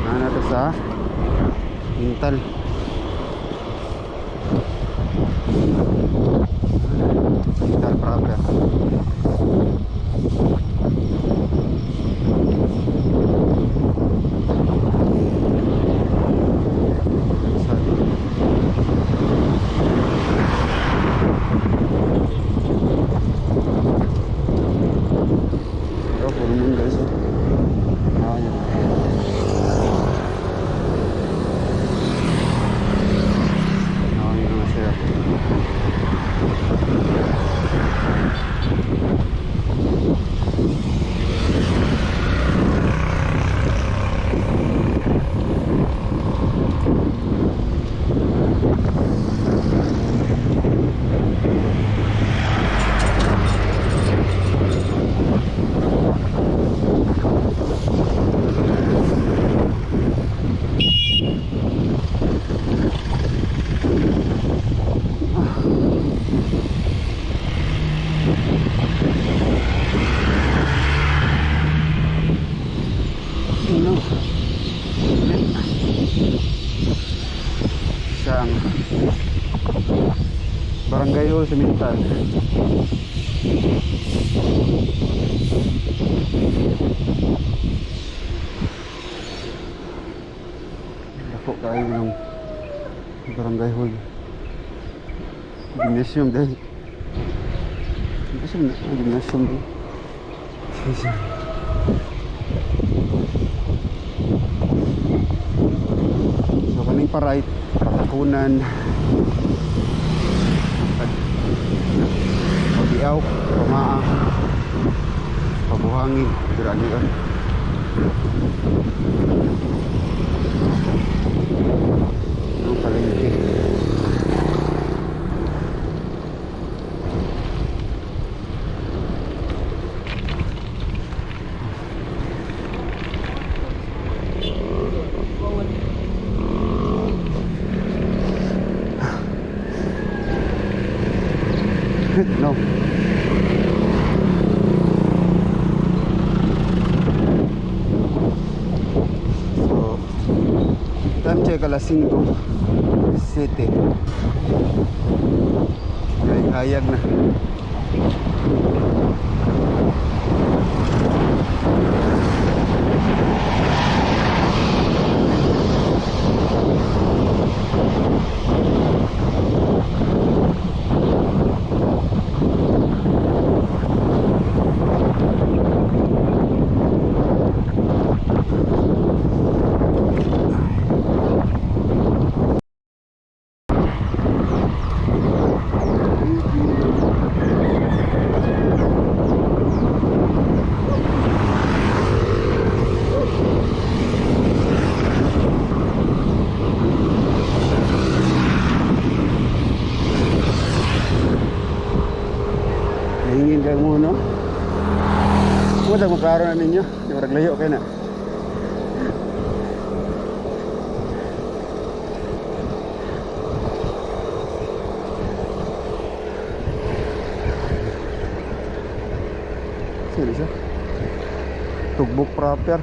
Naa na sa Mintal. Mintal proper. Pero full moon, guys, oh. Ah, yan. Ah, yun na siya. Ano? Isang barangay hall sa Mintal. Dako kayo ng barangay hall. Gymnasium dahil. Gymnasium na. Ah, gymnasium din. Sige. So kaning pa right, Katakunan, Pabiaw, Pamaa, Pabuhangin, dira ni kan. Ang palengke. No. So, time check, alas 5 7. Hayag na. Nahingin ka mo, no? Wala mo klaro na ninyo. Di ba layo kayo na? Sino siya? Tugbok proper.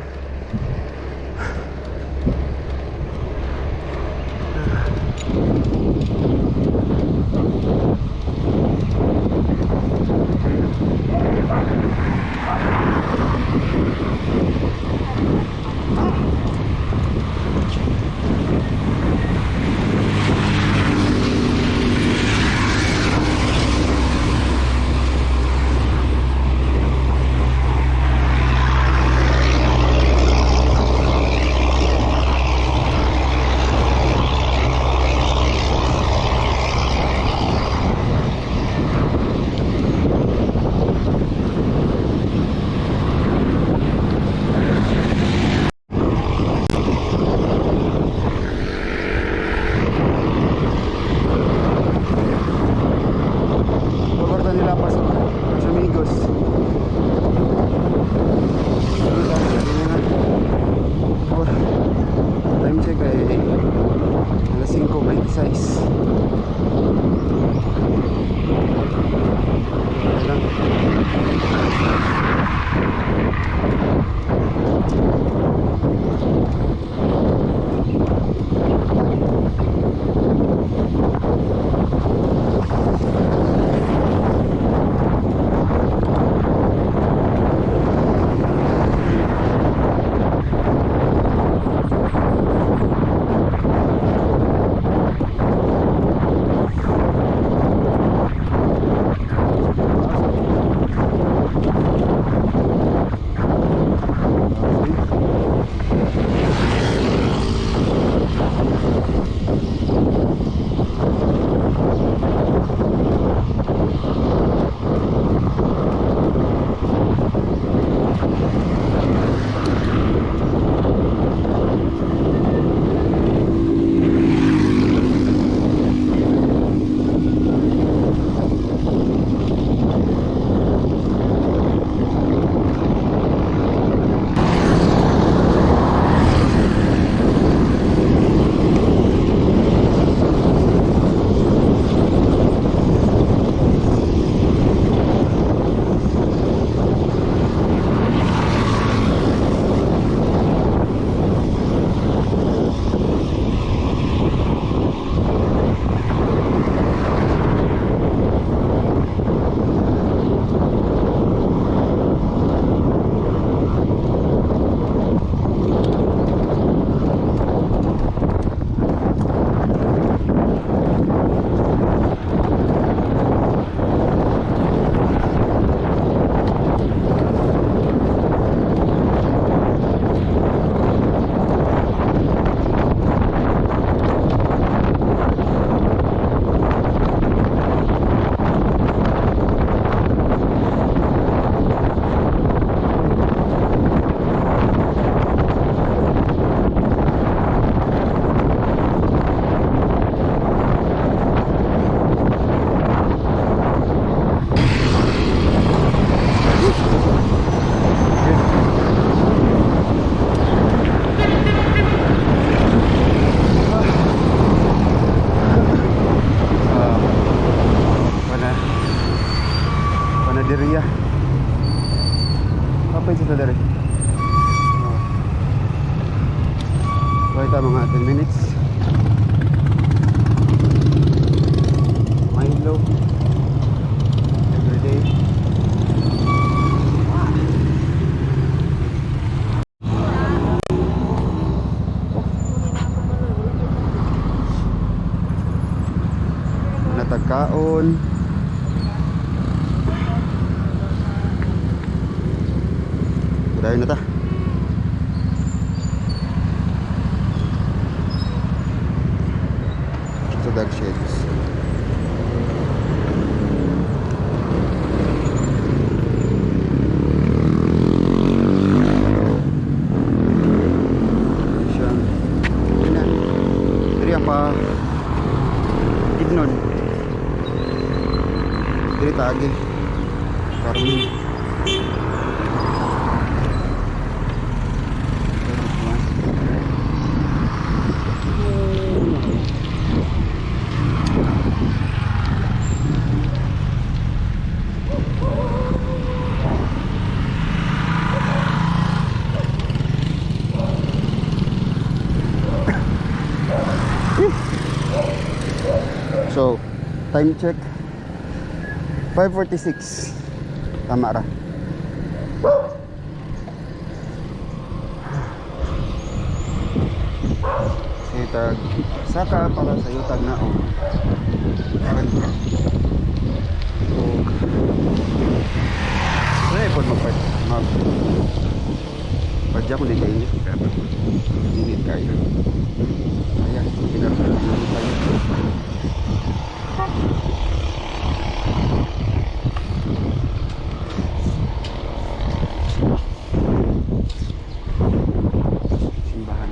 Ah, pana panaderia. Kapay sa dere. Oh. Wait, mga 10 minutes. Milo. Every day. Natagkaon. Dayon na ta. Sa dog sheds. Siya. Yun na. Diri ang pa Ignon. Diri taagi. Carmen. So, time check. 5:46. Tama ra. Sitag saka para sa yutag na oh. Og wala pod magpad mag padya ko dito inyo. Init kayo. Ayan, pinarapin tayo. Simbahan. Simbahan.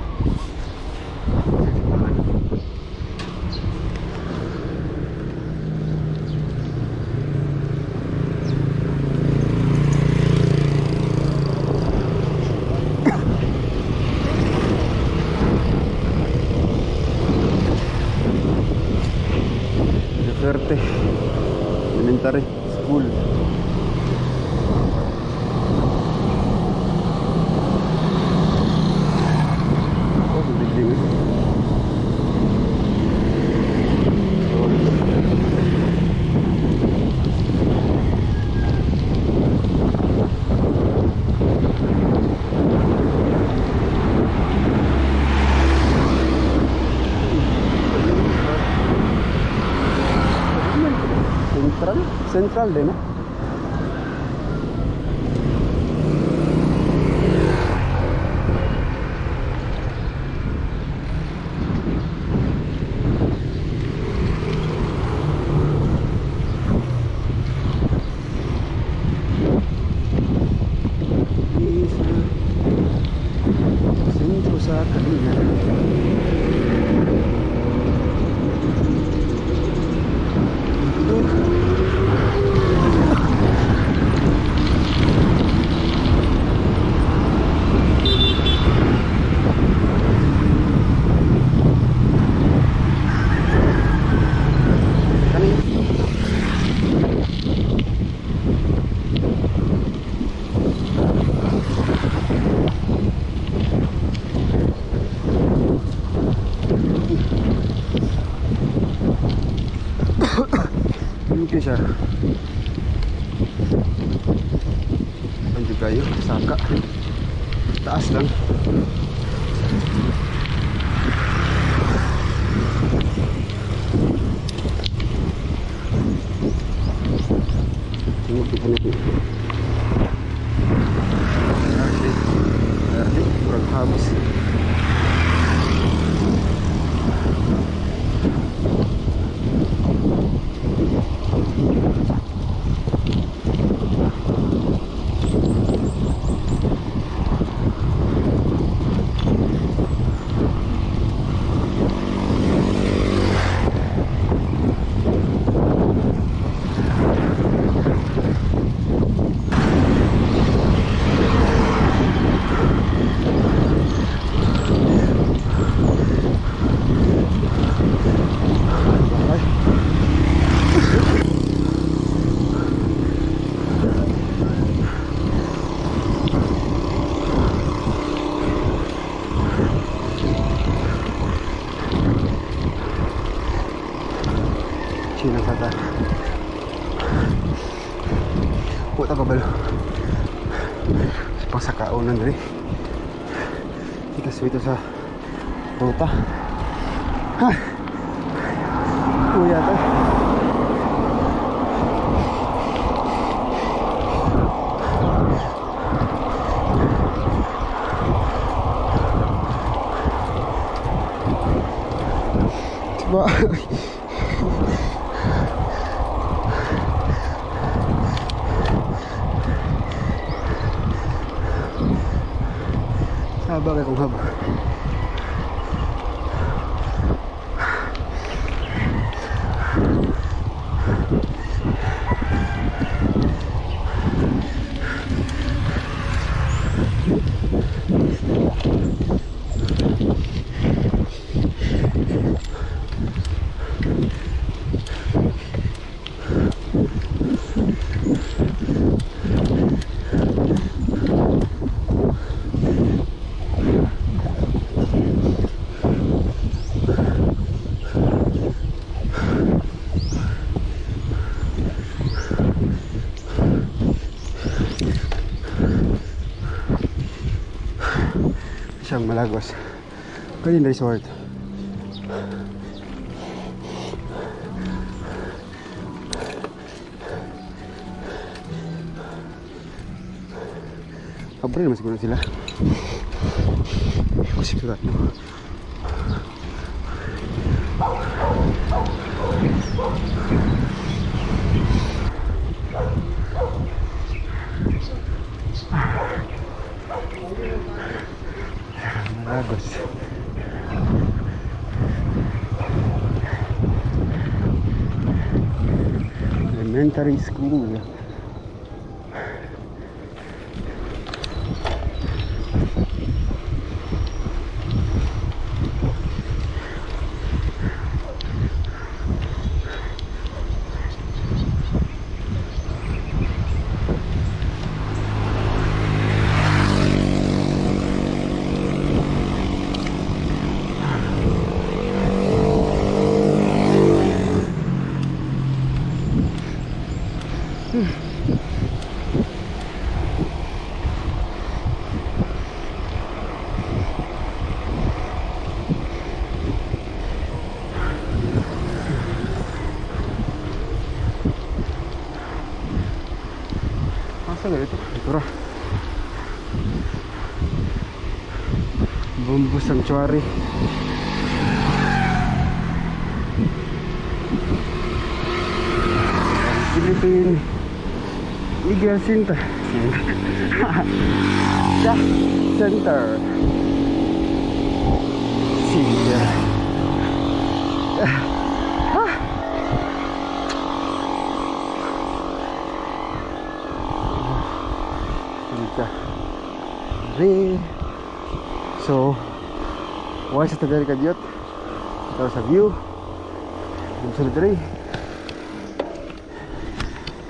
Duterte Elementary School. Oh, building eh. So, Central? Central din eh. Sa kanina. Ito. Kani. Okay siya. Nandiyo kayo, saka. Taas lang. Tingog kita nito. Ardi. Ardi, kurang habis. Ay. Chinang kata. Puta ka balo. Sa pagsakaunan diri. Kita ito sa ruta. Ha. Uya ta. Diba? Haba kay kung haba. Siyang Malagos. Kanin Resort. Kabre naman siguro sila. Ko siguro no. Malagos. Elementary School. Asa ganito? Ito ra. Bamboo Sanctuary. Philippine Eagle Center. Yeah, Center. Center. Ah. Dito. Re. So, why sa tadari kadyot? Ito sa view. Dito sa diri.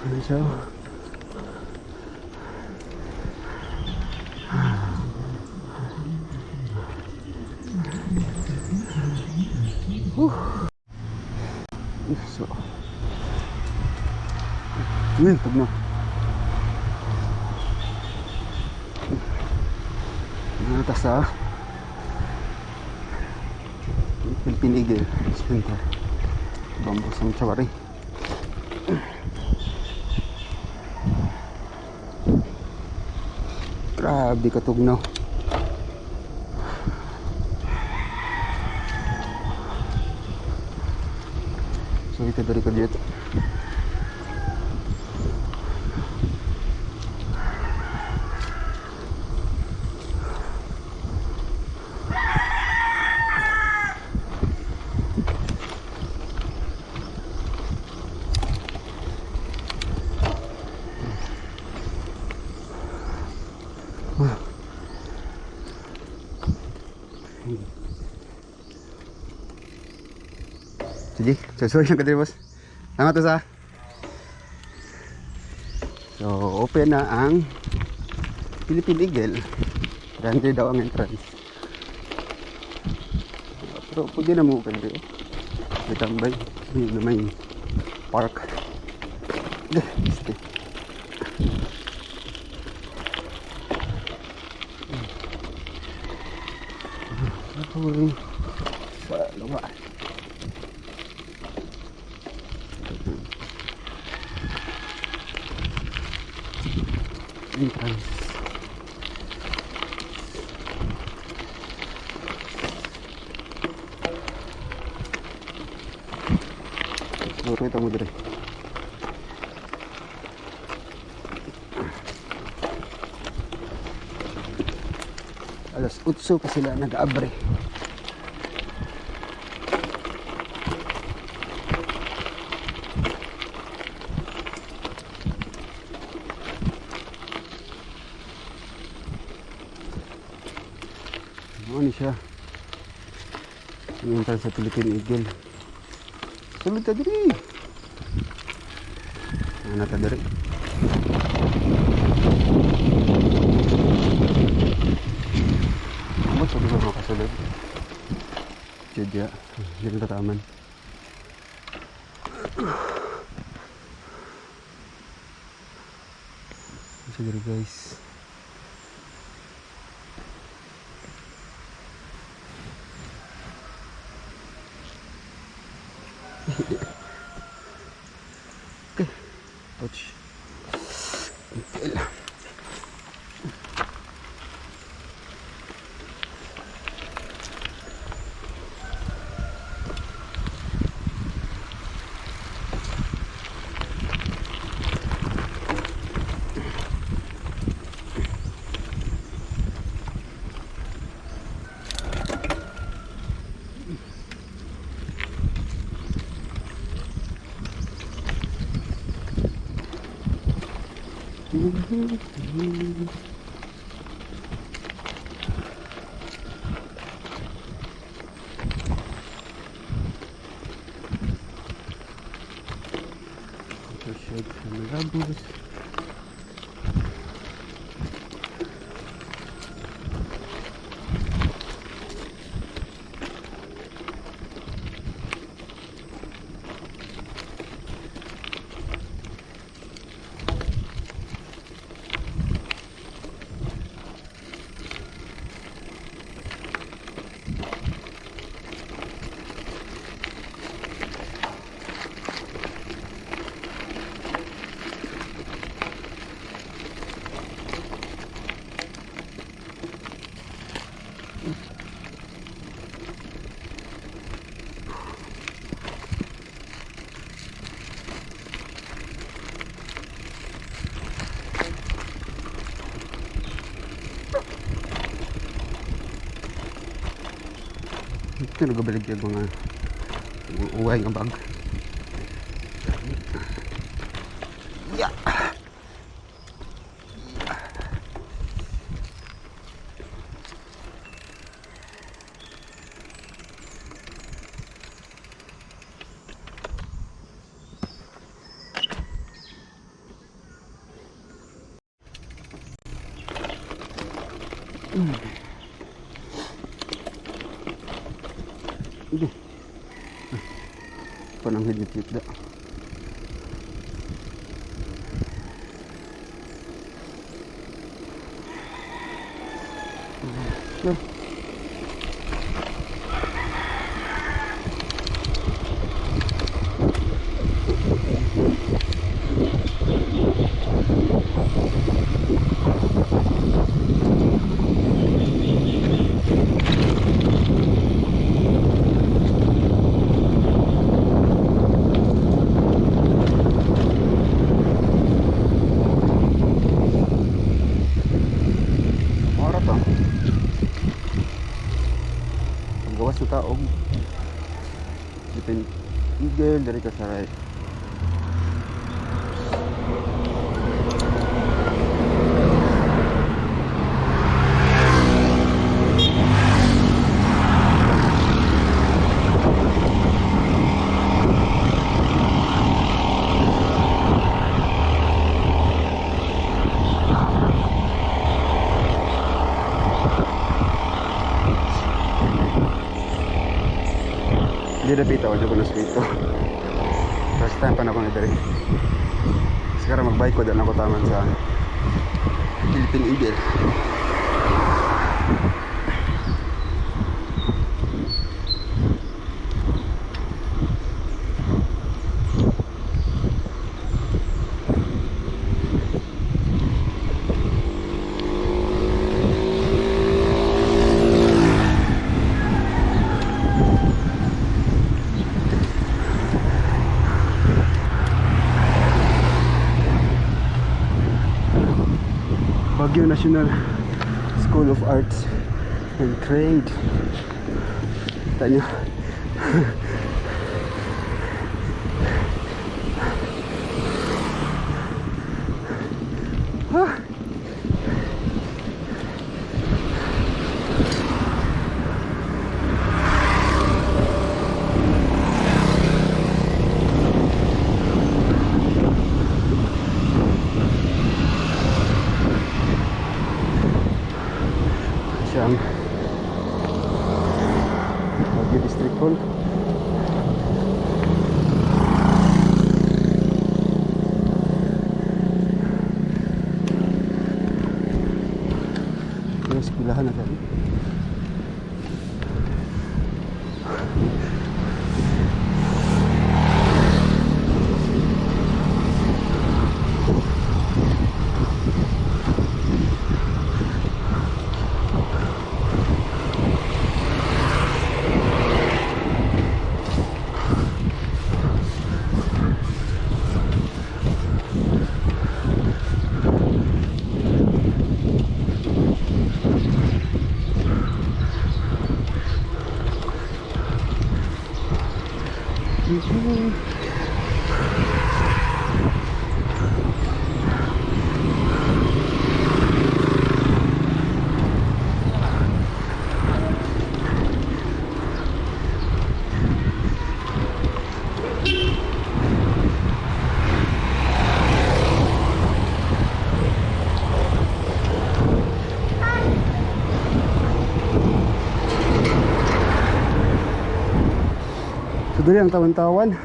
Ano siya? Whew. So, uy, tugno. Nata sa Philippine Eagle Center. Bamboo Sanctuary. Grabe katugnaw. So ito dari ko dito. Sige, so sorry lang kadiri, boss. Salamat to sa. So, open na ang Philippine Eagle. 300 daw ang entrance. Pero pwede na mo open dito. May tambay. May park. Este. Kahoy sa luwa. Entrance. Siguro ito mo dire. Alas 8 pa sila nag-abre. Ano ni siya? Yung entrance sa Philippine Eagle. Sulod ta diri. Ano ta diri? Amot sa mga makasulod. Jadya, hindi na tataman. Ano siya diri, guys? Okay. Touch. Okay. Watershed sa Malabos. Ito nagabalik yung mga uway nga bag. Yeah. Hindi. Pananghid ni Tita. Sure. Ora to. Paggawas ng taog. Depend Eagle, dari ka sa right. Hindi na pita, wala ko na dito. First time pa na ako na diri. Sekarang magbike ko, dahil ako taman sa Philippine Eagle. Baguio National School of Arts and Trade. Kita nyo. Ah. Siyang Baguio District Hall. Yung eskwelahan na tayo. So dali ang tawan-tawan.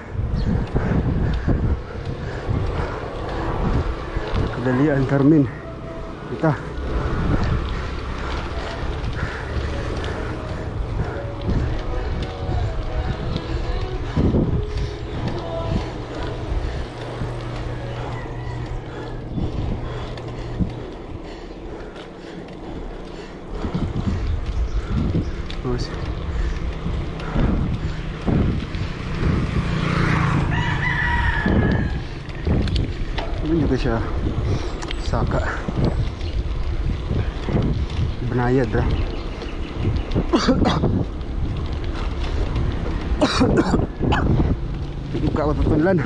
Kadalian Carmen. Ita. Tapos, ano juga siya saka banayad ra. Ikaw ako tutunlan.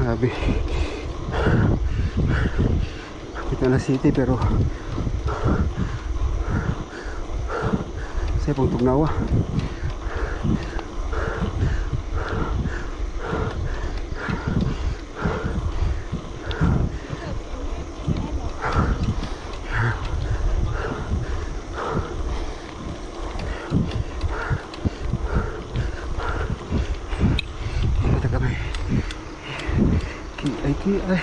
Grabe. Kapit na city pero sa pong tugnawa. Dito kami. Ki ay ki ay.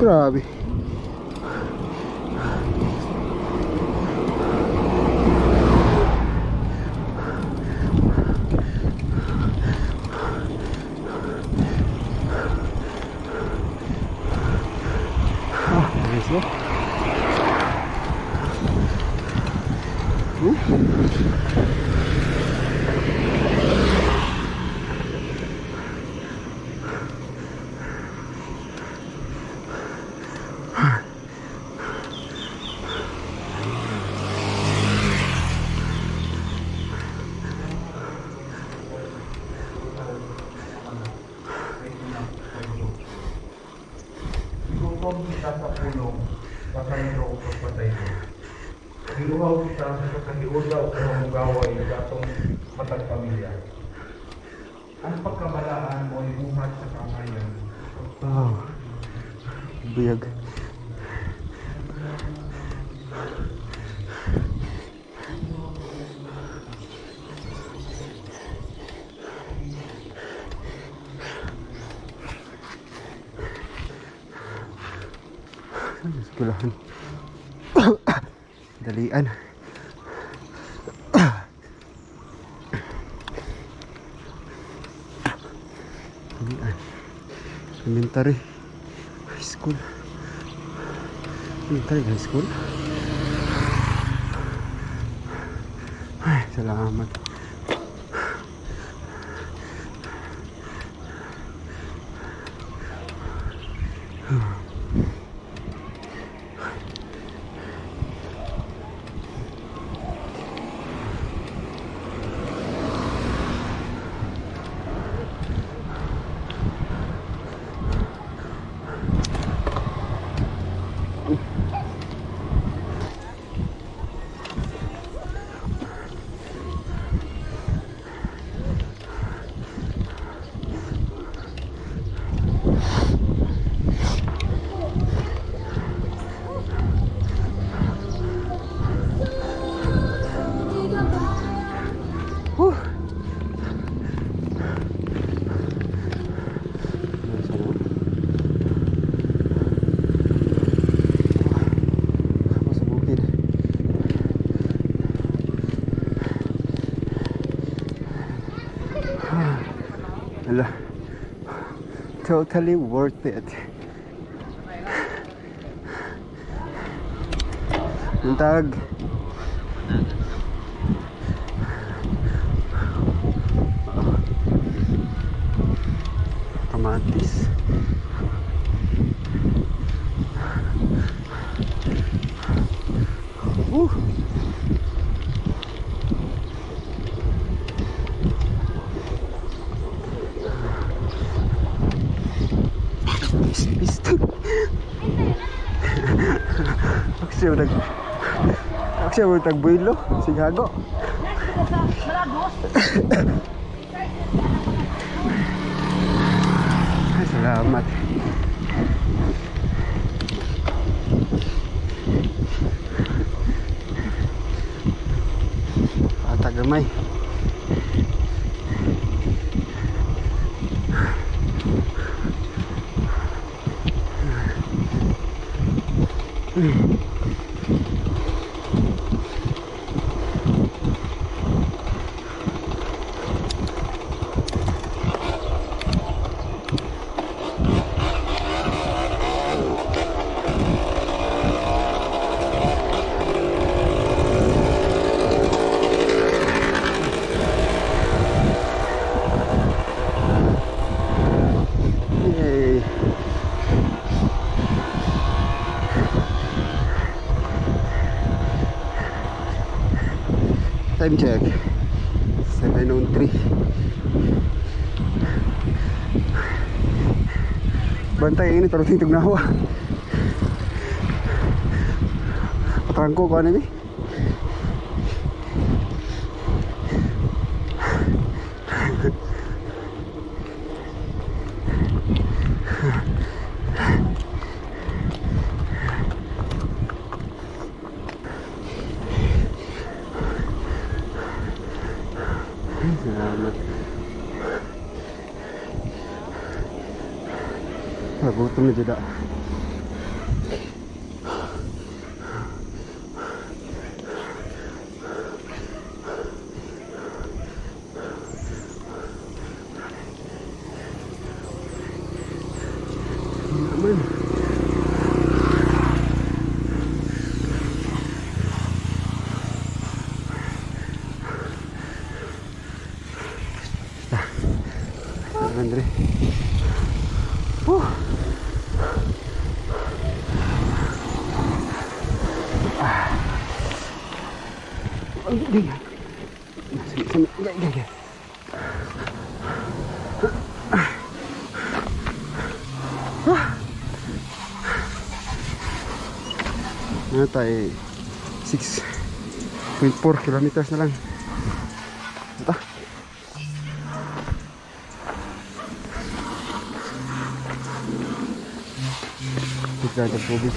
Grabe. Ah, nice no? Igutom kita sa pulong, baka o pagpatay mo. Giluhaw kita sa kahiudaw o mamugaway sa atong matag pamilya. Ang pagkamalaan mo ay buhat sa kamayan. Wow. Buyag. Eskwelahan. Dalian. Elementary. High school. Elementary high school. Ay, salamat. Whew. Nasa no? Ako sa bukid. Ala. Totally worth it. Buntag. Kamatis. Pistol. Aksyon mo tagbuilo. Sigago. Ay, salamat. Atagamay. Yay. Time check. 7:03. Bantay ini pero tingtug na. Patrangko ko ano ni. Salamat. Nagutom na jud. Naman. Andre. Whew. Ah. Ay, ay, ay. Sige, sige. Ay, ay, ay. Ah. Ano tayo? 6.4 kilometers na lang. Ito. Bigla ng tubig.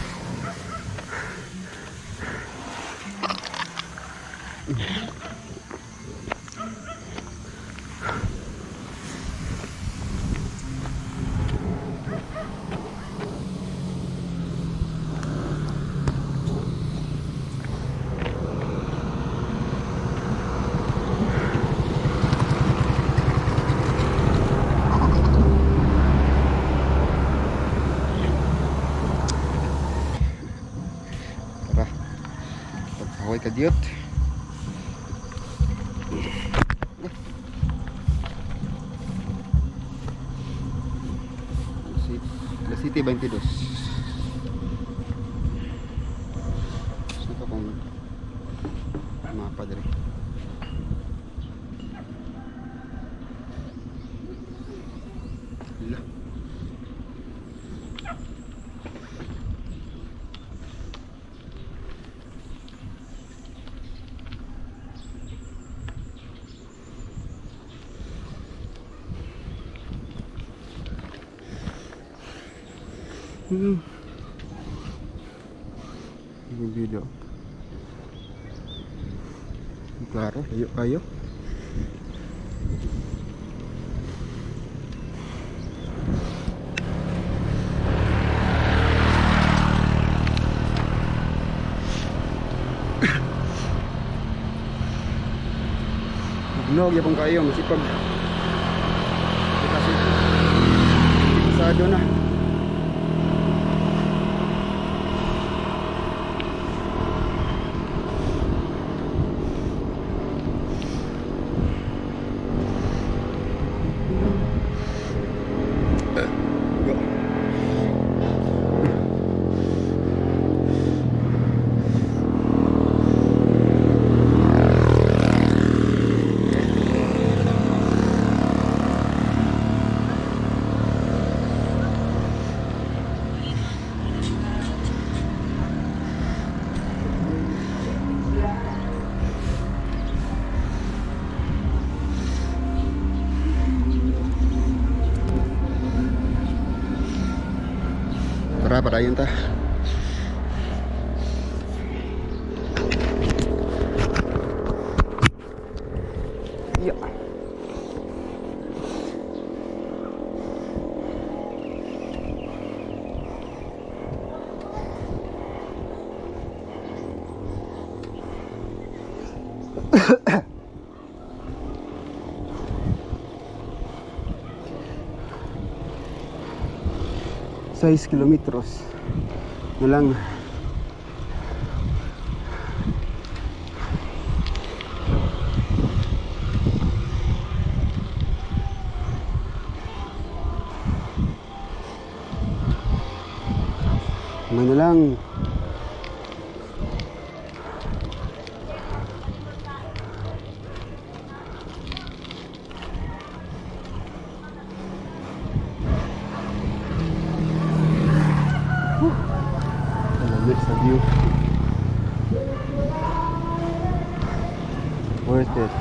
Ako'y kadiyot. La City 22. Saan ka kung mapa diri? Hala. Yung video. Klaro, layo kayo. Bugnog yapon kayo, masipag. Kasi pasado na. Go. Tara, padayon ta. Yeah. 6 kilometros na lang. Ano na lang. Lamig sa view. Worth it.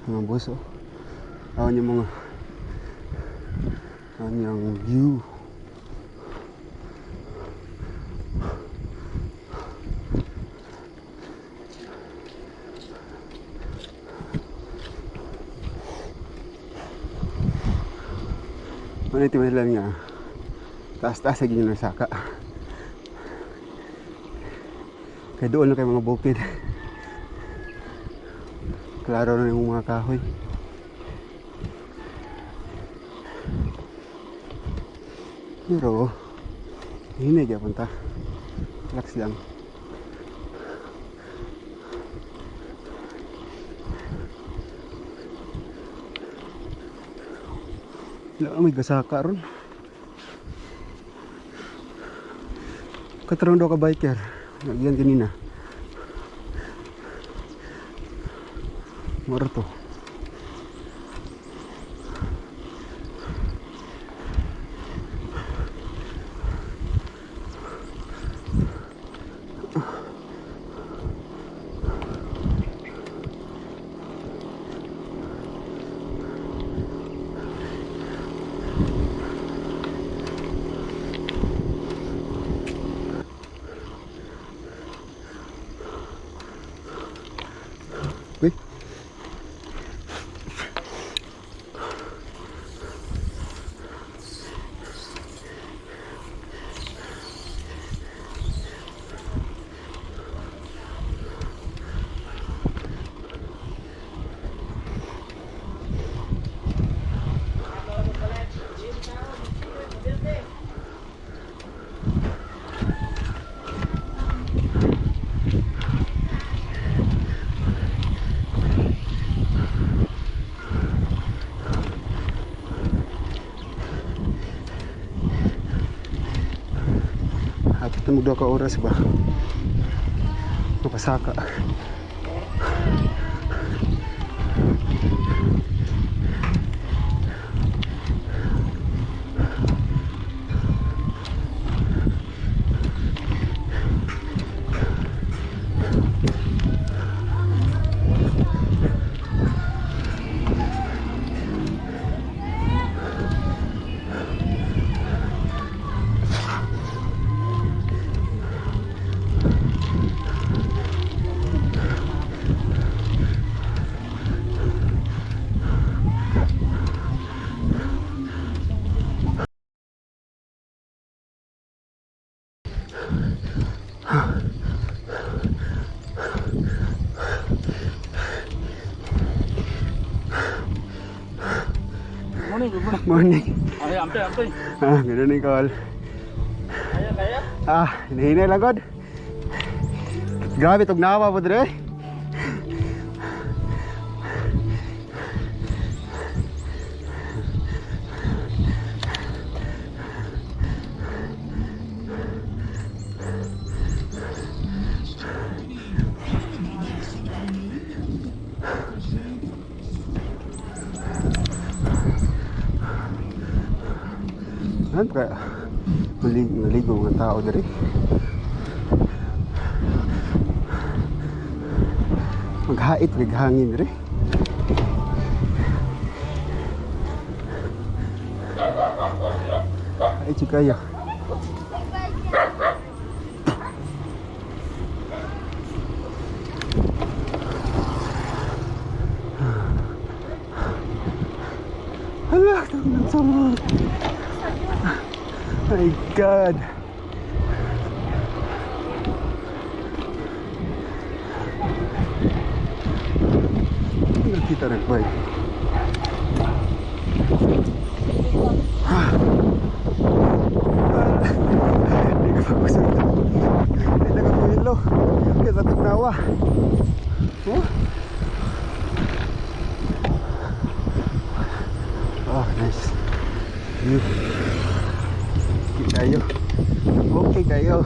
Mga boss, oh. Awan yung mga kanyang view. Ano ito sila nga taas-taas sa ganyan ng saka. Kaya doon lang kayo mga bukid. Klaro na yung mga kahoy. Pero hinay kaya punta. Relax lang. Wala, may gasaka ron. Katarong daw ka biker. Nagyan kanina. Mura to. Uy. Namugdaw ka oras ba? Mapasaka. Morning, good morning. Morning. Ay, ampe, ampe. Ah, ganun ni call. Kaya, kaya. Ah, hinahinay lang god. Grabe tugnawa po dire. Ano kaya? Maligo mga tao dire. Maghait rig hangin dire. Ay, chikaya. Hala, tawag sama. My God. Nakita nagbike. Hindi ko pa kusog. Hindi na kapilo. Kaya sa tugnawa. Huh? Oh, nice. View. Okay kayo. Okay kayo.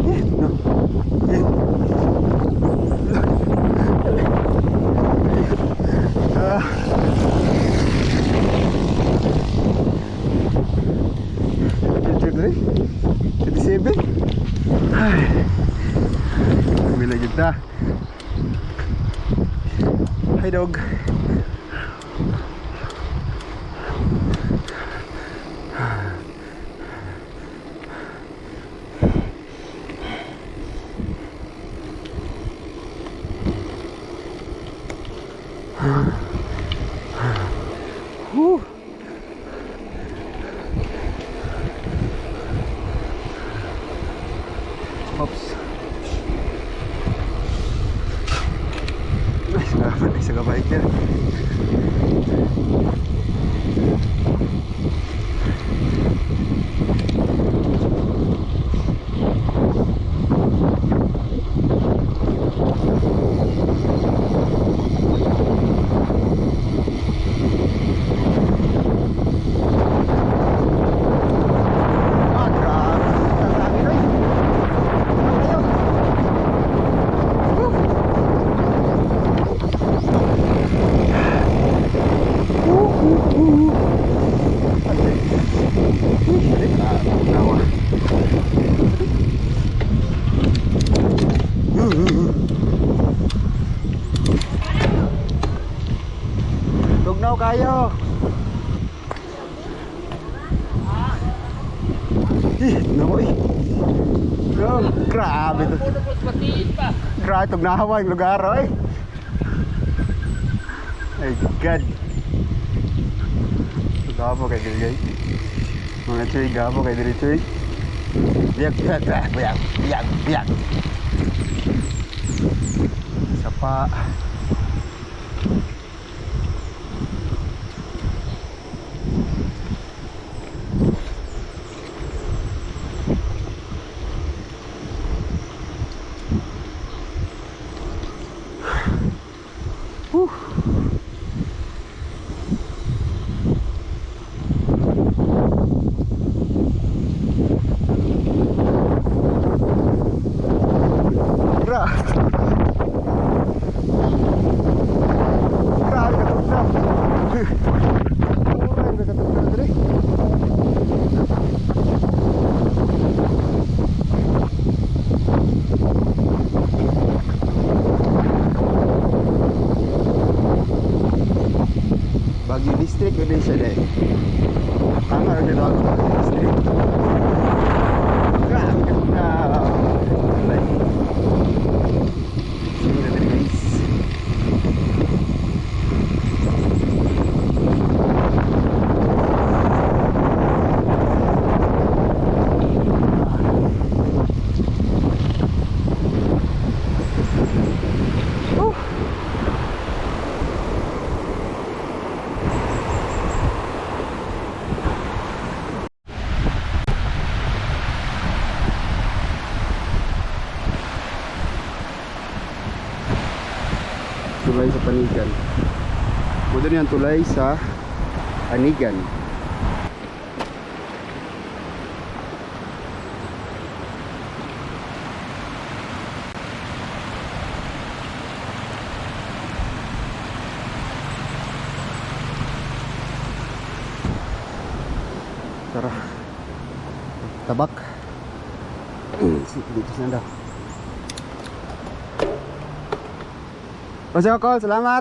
Eh, no. Eh. Ah. Picture dre. 27. Ay. Bila kita. Hi dog. Whew. Oops. Ay, salamat sa kabiker. Ah, grabe. Ang hangin, oy. Ano kayo? Woo! Woo, woo, woo. Ate. Uy, ate. Ah, tawa. Woo, woo, woo. Tugnaw kayo. Eh, naku eh. Oh, grabe to. Grabe tugnawa yung lugar, oy. My God. Gabo kay diri guys. Mga chuy, gabo kay diri chuy. Biyak, biyak, biyak, biyak, biyak, biyak. Sapa. Whew. Ko din siya dahil. Tama rin dito ako sa street. Grabe ganda. Tulay. Sige na diri, guys. Oh. Tulay sa Panigan. Mao ni ang tulay sa Panigan. Tara. Tabak. Dito sa daw. Pasok ko, salamat.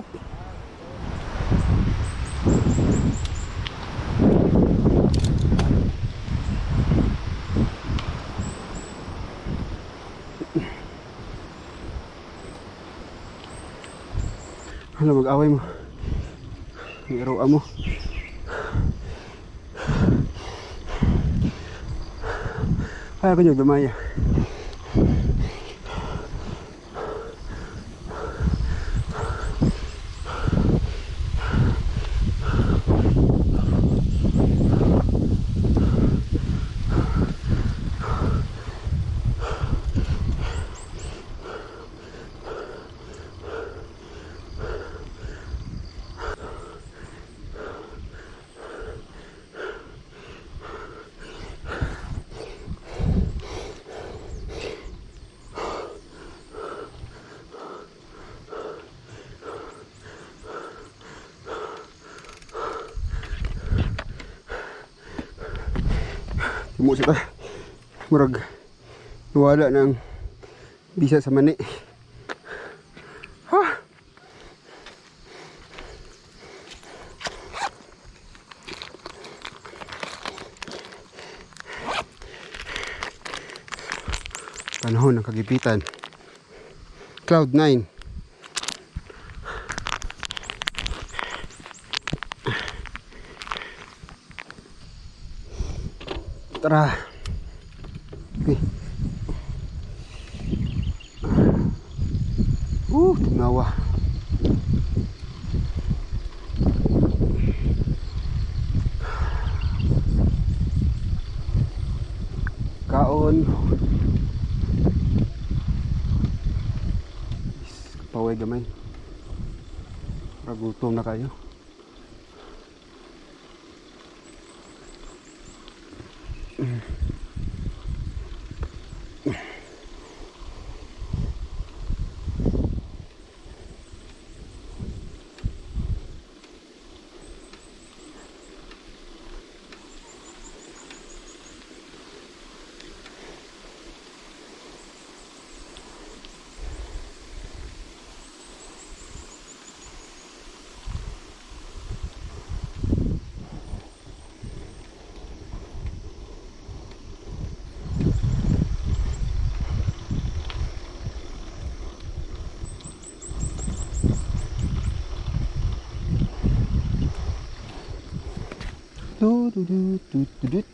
Ano, mag-away mo? Ang aroa mo. Ay, ako yung dumaya. Timo siya ta. Murag nawala ng bisa sa mani. Ha? Panahon ng kagipitan. Cloud 9. Tara. Okay. Tunawa. Kaon. Is, paway gamay. Ragutom na kayo. Du, du, du, du, du, du.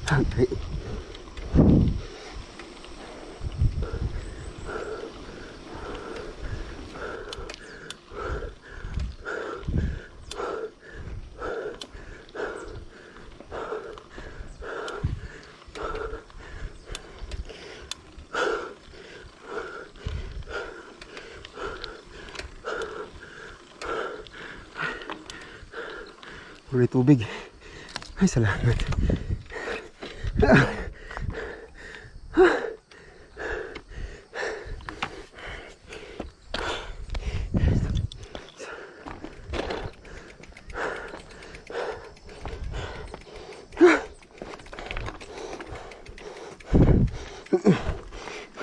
Okay. May tubig. Ay, salamat.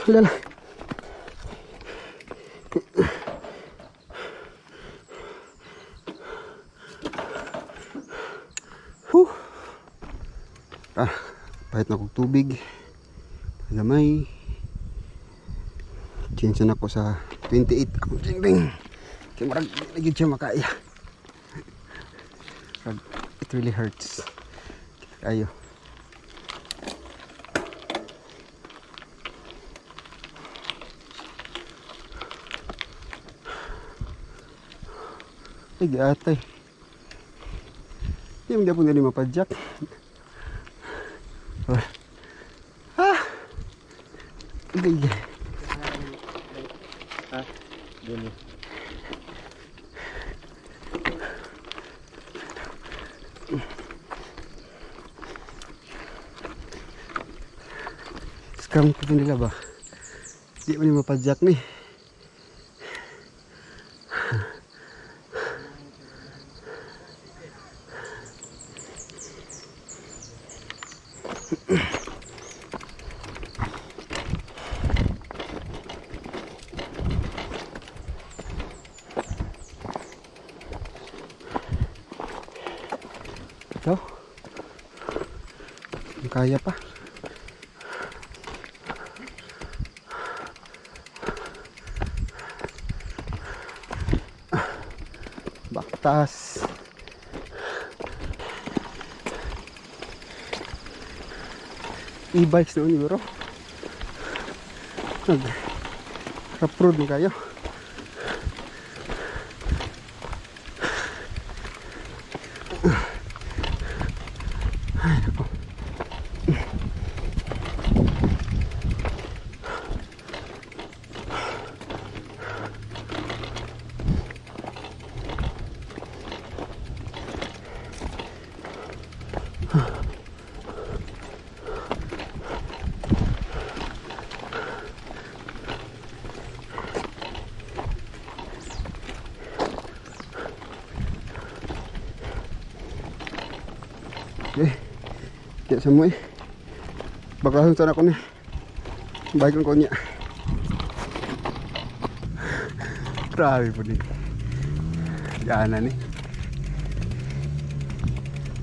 Lala. Whew. Ah, pahit na kog tubig. Gamay. Change na ako sa 28 akong chainring. Kay murag di na gyud siya makaya. Murag, it really hurts. Ayo. Ay, giatay. Di mo po nila mapadyak. Ah! Ay, Dini. Scam ko nila ba? Di mo ni mapadyak ni. Ito. Kaya pa. Baktas. E-bikes noon siguro. Nag road mo kayo. Ay, nako. Eh, di sa mo eh. Baklason sana ko ni. Bike lang ko niya. Grabe po ni. Yana ni.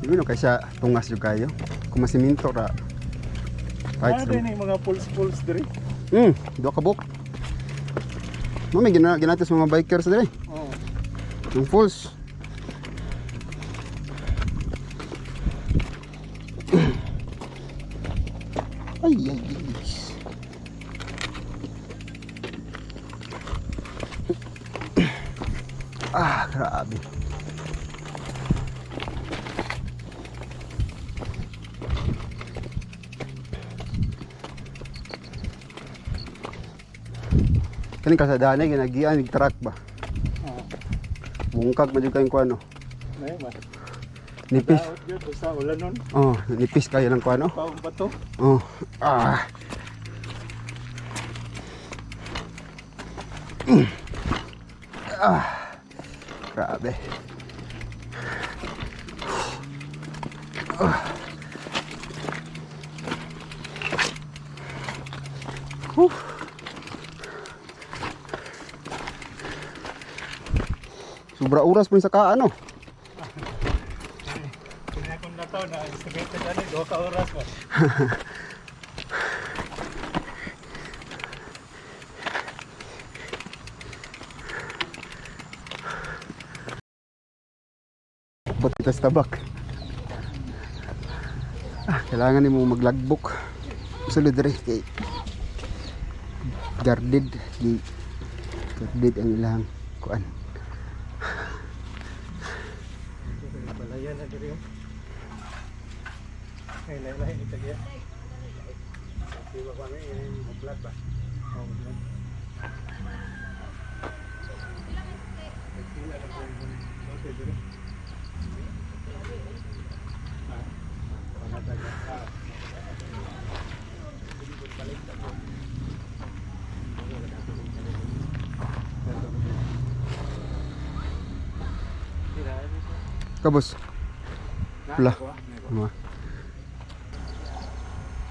Yun no, kaysa tungas yung kayo. Kung masiminto ra. Kahit Ano din yung mga pulse-pulse diri? Duha ka buok. Mami, ginatos mga bikers diri. Oo. Yung falls. Ay, ay, ay. Ah, grabe. Kaning kalsada na ginagian ig truck ba? Oo. Bungkag man jud kayong kuano. May ba? Nipis. Daot yun, basta ulan nun. Oh, nipis kayo ng kuano. Paong bato. Oh. Ah. Ah. Grabe. Ah. Whew. Sobra oras po sa kaano. Kung akong nataw na estimated ani, 2 ka oras ba? Ba't sa tabak? Ah, kailangan nimo maglagbok. Sulod diri kay guarded di guarded ang ilang kuan. Balayan na diri. Ay, lahi-lahi ni tagya. Di ba kami yung vlog ba? Oo, vlog. Nagpila na po yung lote diri. Ah, pangatag. Ah. Kabos. Pula. Mga.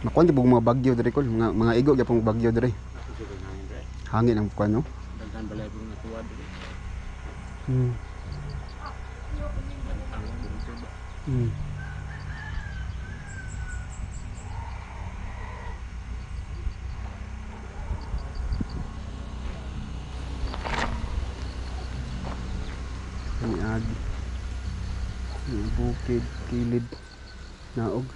Makuan di mga bagyo diri kol, mga igo gyapon bagyo diri. Hangin ang kuan no. Daghan balay pong natuwa diri. Kilid kilid naog.